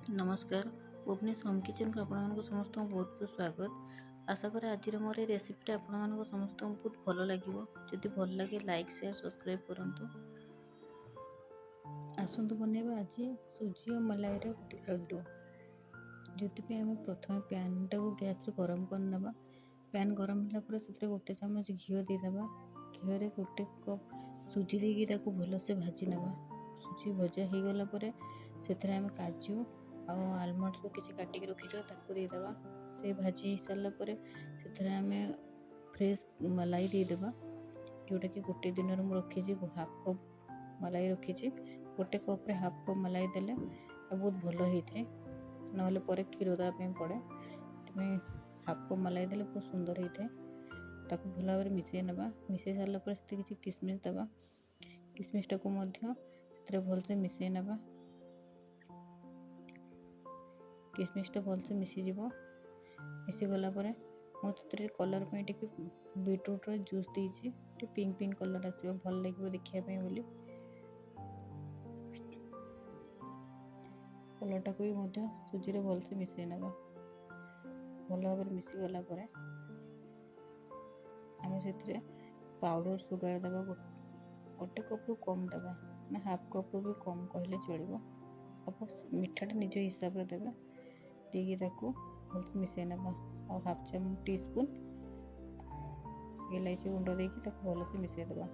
ନମସ୍କାର, ଭୁବନେଶ୍ୱର ହୋମ୍ କିଚେନ୍କୁ ଆପଣମାନଙ୍କୁ ସମସ୍ତଙ୍କୁ ବହୁତ ବହୁତ ସ୍ୱାଗତ। ଆଶା କରେ ଆଜିର ମୋର ଏ ରେସିପିଟା ଆପଣମାନଙ୍କୁ ସମସ୍ତଙ୍କୁ ବହୁତ ଭଲ ଲାଗିବ। ଯଦି ଭଲ ଲାଗେ, ଲାଇକ୍, ସେୟାର, ସବସ୍କ୍ରାଇବ୍ କରନ୍ତୁ। ଆସନ୍ତୁ ବନେଇବା ଆଜି ସୁଜି ଓ ମଲାଇର ଗୋଟେ ଲଡ଼ୁ। ଯେଉଁଥିପାଇଁ ଆମେ ପ୍ରଥମେ ପ୍ୟାନ୍ଟାକୁ ଗ୍ୟାସ୍ରେ ଗରମ କରିନେବା। ପ୍ୟାନ୍ ଗରମ ହେଲା ପରେ ସେଥିରେ 1 ଚାମଚ ଘିଅ ଦେଇଦେବା। ଘିଅରେ 1 କପ୍ ସୁଜି ଦେଇକି ତାକୁ ଭଲସେ ଭାଜି ନେବା। ସୁଜି ଭଜା ହେଇଗଲା ପରେ ସେଥିରେ ଆମେ କାଜୁ ଆଉ ଆଲମଣ୍ଡ ସବୁ କିଛି କାଟିକି ରଖିଥିବା ତାକୁ ଦେଇଦେବା। ସେ ଭାଜି ହେଇସାରିଲା ପରେ ସେଥିରେ ଆମେ ଫ୍ରେଶ୍ ମଲାଇ ଦେଇଦେବା, ଯେଉଁଟାକି ଗୋଟେ ଦିନରୁ ମୁଁ ରଖିଛି। ହାଫ୍ କପ୍ ମଲାଇ ରଖିଛି। 1 କପ୍ରେ ହାଫ୍ କପ୍ ମଲାଇ ଦେଲେ ବହୁତ ଭଲ ହେଇଥାଏ, ନହେଲେ ପରେ କ୍ଷୀର ଦେବା ପାଇଁ ପଡ଼େ। ସେଥିପାଇଁ ହାଫ୍ କପ୍ ମଲାଇ ଦେଲେ ବହୁତ ସୁନ୍ଦର ହେଇଥାଏ। ତାକୁ ଭଲ ଭାବରେ ମିଶାଇ ନେବା। ମିଶାଇ ସାରିଲା ପରେ ସେଥିରେ କିଛି କିସମିସ୍ ଦେବା। କିସମିସଟାକୁ ମଧ୍ୟ ସେଥିରେ ଭଲସେ ମିଶାଇ ନେବା। କିସମିସଟା ଭଲସେ ମିଶିଯିବ। ମିଶିଗଲା ପରେ ମୁଁ ସେଥିରେ କଲର୍ ପାଇଁ ଟିକେ ବିଟରୁଟ୍ର ଜୁସ୍ ଦେଇଛି। ଟିକେ ପିଙ୍କ ପିଙ୍କ କଲର୍ ଆସିବ, ଭଲ ଲାଗିବ ଦେଖିବା ପାଇଁ ବୋଲି। କଲର୍ଟାକୁ ବି ମଧ୍ୟ ସୁଜିରେ ଭଲସେ ମିଶାଇ ନେବା। ଭଲ ଭାବରେ ମିଶିଗଲା ପରେ ଆମେ ସେଥିରେ ପାଉଡ଼ର ସୁଗାର ଦେବା। 1 କପ୍ରୁ କମ୍ ଦେବା, ନା ହାଫ୍ କପ୍ରୁ ବି କମ୍ କହିଲେ ଚଳିବ। ଆପଣ ମିଠାଟା ନିଜ ହିସାବରେ ଦେବେ। ଦେଇକି ତାକୁ ଭଲସେ ମିଶାଇ ନେବା। ଆଉ ହାଫ୍ ଚାମଚ ଟି ସ୍ପୁନ୍ ଇଲାଇଚି ଗୁଣ୍ଡ ଦେଇକି ତାକୁ ଭଲସେ ମିଶାଇ ଦେବା।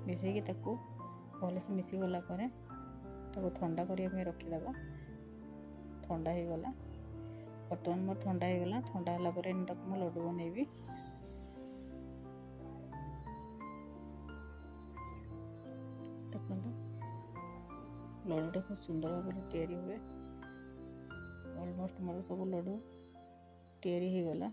ମିଶାଇକି ତାକୁ ଭଲସେ ମିଶିଗଲା ପରେ ତାକୁ ଥଣ୍ଡା କରିବା ପାଇଁ ରଖିଦେବା। ଥଣ୍ଡା ହେଇଗଲା, ବର୍ତ୍ତମାନ ମୋର ଥଣ୍ଡା ହେଇଗଲା। ଥଣ୍ଡା ହେଲା ପରେ ତାକୁ ମୁଁ ଲଡ଼ୁ ବନେଇବି। ଦେଖନ୍ତୁ, ଲଡ଼ୁଟା ଖୁବ୍ ସୁନ୍ଦର ଭାବରେ ତିଆରି ହୁଏ। ଅଲମୋଷ୍ଟ ମୋର ସବୁ ଲଡ଼ୁ ତିଆରି ହେଇଗଲା।